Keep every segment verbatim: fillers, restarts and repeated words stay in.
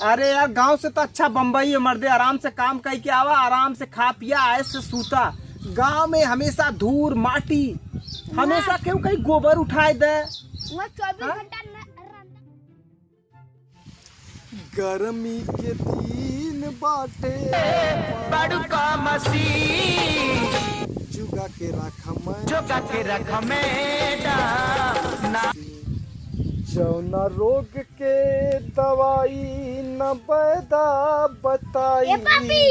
अरे यार, गांव से तो अच्छा बम्बई है मर्दे। आराम से काम कइ के आवा, आराम से खा पिया, ऐश से सूता। गांव में हमेशा धूर माटी, हमेशा केहू कहीं गोबर उठाए दे। वहाँ चौबीस हाँ? घंटा न-, गर्मी के दिन बाटे। बड़ू का मसीन। जुगा के रख मैं। जुगा के रख मैं ना। जौना रोग के दवाई न बैदा बताई। ए पापी।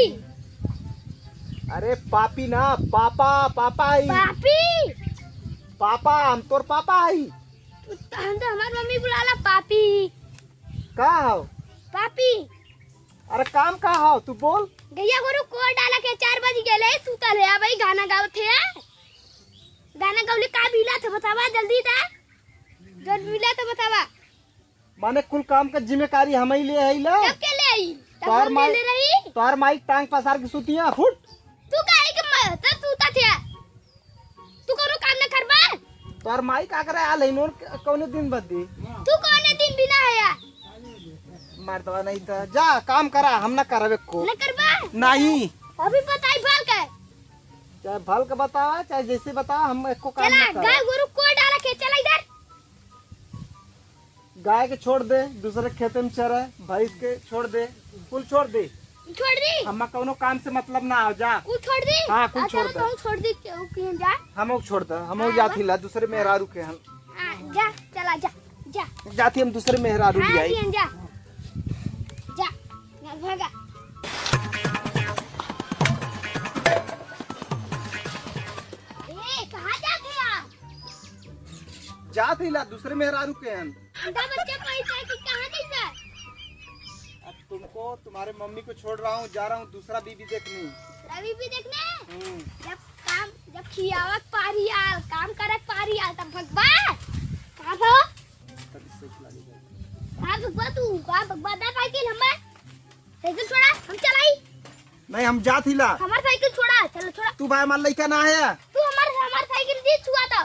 अरे पापी ना, पापा, पापा आई। पापी। पापा, हम तोर पापा आई। तू तो, हम तो हमार मम्मी बुलाला पापी। का हो? पापी। अरे काम का हो, तू बोल। गैया गोरू कोर डाला के चार बज गेले, सूतल है, अब ई गाना गावत है। गाना गावले का मिला थे बतावा जल्दी ता। जब मिला तो बतावा। माने कुल काम का जिम्मेदारी हम ही ले आई ला। तब के ले आई? तब तोर हम ले माई, ले रही। तोर माई टांग पसार के सुतिया, फुट। तू काहे के म-, तब सूता थे? तू कोनो काम न करबा? तोर माई का करे आ लइनोन क-, कौने दिन बदी? तू कौने दिन बिना है यार? मर्दवा नहीं था। जा काम करा, हम ना करबे को। न करबा? नहीं। अभी बताई भल के। चाहे भल के बतावा, चाहे जैसे बतावा, हम एको काम चला, ना करब। गाय गोरू कोर डाला के, चला इधर। गाय के छोड़ दे, दूसरे खेते में चरे, भैंस के छोड़ दे, कुल छोड़ दे। छोड़ दी। हम्मा कौनो काम से मतलब ना हो, जा। कुल छोड़ दी। हाँ, कुल अच्छा, छोड़ दे। तो छोड़ दी, क्यों, क्यों जा? हम लोग छोड़ दे, हम लोग हाँ, जात बस। हिला, दूसरे मेहरारू के हम। हाँ, जा, चला, जा, जा। जाती हम दूसरे मेहरारू हाँ, ले आई। जियन, जा। जा, जा, भागा। ए, कहाँ जात है आप? जात हिला, दूसरे मेहरारू के हम। अंडा बच्चा पाई था कि कहाँ जाइबा? अब तुमको, तुम्हारे मम्मी को छोड़ रहा हूँ, जा रहा हूँ दूसरा बीबी देखने। दूसरा बीबी देखने? हम्म। जब काम, जब खियावक पारी आल, काम करक पारी आल, तब भगबा? कहाँ भगबा? तब इससे खिला लीजिए। कहाँ भगबा तू? कहाँ भगबा? दा साइकिल हमार। साइकिल छोड़ा, हम चलाई। नहीं, हम जात हिला। हमार साइकिल छोड़ा, चलो छोड़ा। तू भाई हमार लइका ना है। तू हमार, हमार साइकिल दी छुआ था।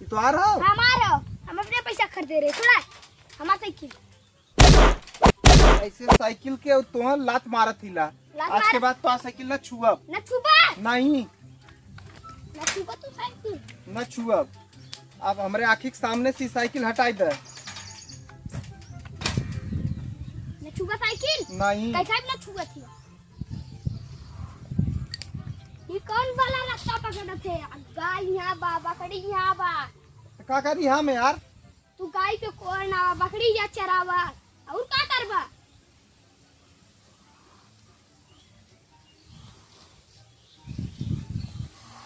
ये तोहार हो? हमार हो। हम अपने पैसा खरीदे रहे। छोड़ा हमार साइकिल। ऐसे साइकिल के तोहर लात मारत हिला। लात आज के मार- बाद तोहार साइकिल ना छुअब। ना छुबा? नहीं। ना छुबा तू साइकिल? ना छुअब। अब हमरे आँखी के सामने से साइकिल हटाई दे। ना छुबा साइकिल? नहीं। कैसा ना छुआ थी? ये कौन वाला रास्ता पकड़त है? गाय यहाँ बा, बकरी यहाँ बा। तो का करी हम यार? तू गाय के कोरना, बकरी या चरावा, और का करबा?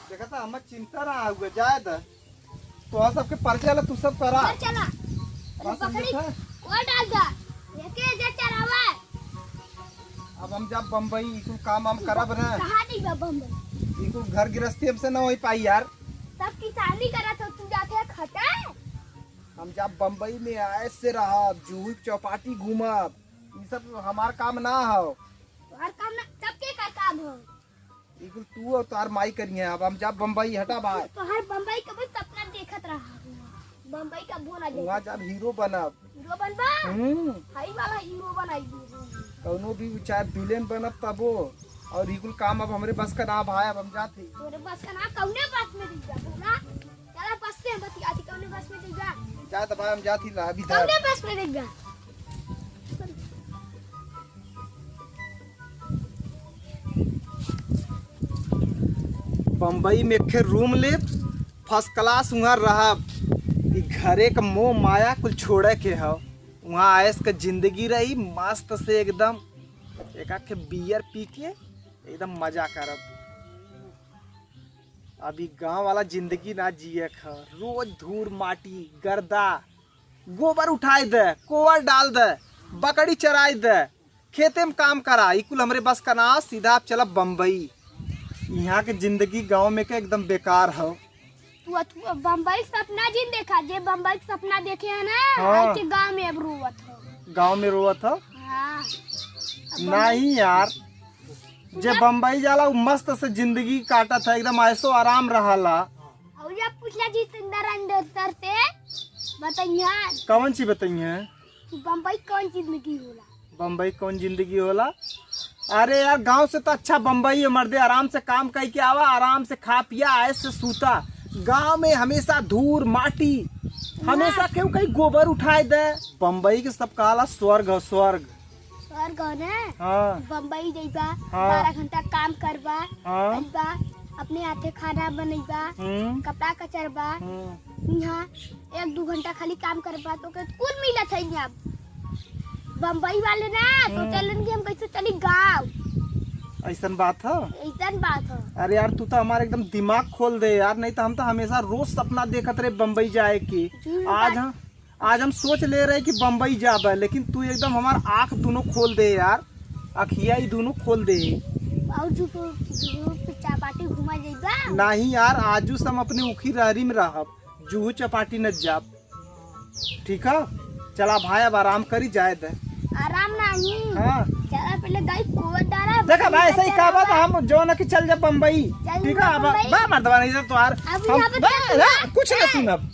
देखा था, हमें चिंता ना हुआ, जाए द। तो सबके पर्चे वाला तू सब करा। घर चला। बस बकरी समझे था? कोर डाल दा। एके जे चरावा। अब हम जब बम्बई, ई कुल काम हम करब ना। कहाँ नहीं बा बम्बई? ई कुल घर गृहस्थी हमसे ना हो पाई यार। सब किसानी करत हो, तू जाते खटे। हम जब बम्बई में आए से रहब, जूहू के चौपाटी घूमब, ई सब हमार काम ना हो। तोहार काम ना, सबके का काम हो। ई कुल तू और तोहार माई करी है। अब हम जब बम्बई हटा बा। तोहार बम्बई के बस सपना देखत रहा। बम्बई का बोला जाए। वहाँ जब हीरो बनब। हीरो बनबा? हम्म। हाई वाला हीरो बनाई दे। कौनो भी चाहे विलेन बनब तबो। और ई कुल काम अब हमरे बस का ना भाई, अब हम जात ही। तोरे बस का ना, कौने बस में दिख जा बोला? चला बस से हम बतियाती, कौने बस में दिख जा? जा तो भाई हम जात ही ला, अभी धर। कौने बस में दिख जा? बम्बई में एक ठे रूम लेब, फर्स्ट क्लास उहाँ रहब। ई घरे क मोह माया कुल छोड़े के हौ। उहाँ ऐश क जिंदगी रही मस्त से एकदम, एक आध ठे बियर पी के एकदम मजा करब। अब ई गाँव वाला जिंदगी ना जिए क ह, रोज धूर माटी गर्दा, गोबर उठाए दे, कोवर डाल दे, बकरी चराए दे, खेते में काम करा, ई कुल हमरे बस का ना, सीधा आप चलब बम्बई। यहाँ के जिंदगी गाँव में के एकदम बेकार हौ। तू, तू बम्बई सपना जिन देखा, जे बम्बई के सपना देखे है ना, हाँ। आज के गाँव में अब रोवत हो। गाँव में रोवत हो? हाँ। अब बम्बई नहीं यार, जे बम्बई जाला उ मस्त से जिंदगी काटत है, एकदम ऐसो आराम रहला। और जब पूछला जितेंद्र अंडर सर से, बताइए। कौन सी बताइए? कि बम्बई कौन जिंदगी होला? बम्बई कौन जिंदगी होला? अरे यार, गांव से तो अच्छा बम्बई है मर्दे। आराम से काम कइ के आवा, आराम से खा पिया, ऐश से सूता। गांव में हमेशा धूर माटी, हमेशा केहू कहीं गोबर उठाए दे। बम्बई के सब काला स्वर्ग हो, स्वर्ग। स्वर्ग हो ना? हाँ। बम्बई जइबा, हाँ। बारह घंटा काम करबा, हाँ। अइबा, अपने हाथे खाना बनइबा, हम्म। कपड़ा कचरबा। हम्म। यहाँ एक दू घंटा खाली काम करबा तो के कुल मिलत है यहाँ। बम्बई वाले ना हम्म। सोचलन कि हम कैसे चली गाँव। ऐसन बात है? ऐसन बात है। अरे यार, तू तो हमारा एकदम दिमाग खोल दे यार, नहीं तो हम तो हमेशा रोज सपना देखत रहे बम्बई जाए के। झूठ आज बात। हम, आज हम सोच ले रहे कि बम्बई जाबे, लेकिन तू एकदम हमार आँख दोनों खोल दे यार, अखिया ही दोनों खोल दे। और झूठो, झूठो चपाटी घुमा जाइबा। नहीं यार, आजू से हम अपने उखी रहरी में रहब, जूहू चपाटी न जाब। ठीक है, चला भाई, अब आराम करी, जाए दे। आराम नहीं। हाँ। चला पहले गाय को डारा। देखा भाई, ऐसा ही कहा बात, हम जो न कि चल जा बम्बई। चल ठीक है, जा अब बम्बई। बा मर्दवा नहीं तो यार, अब हम यहाँ पे बा, क्या ना, कुछ ना ए, सुनब।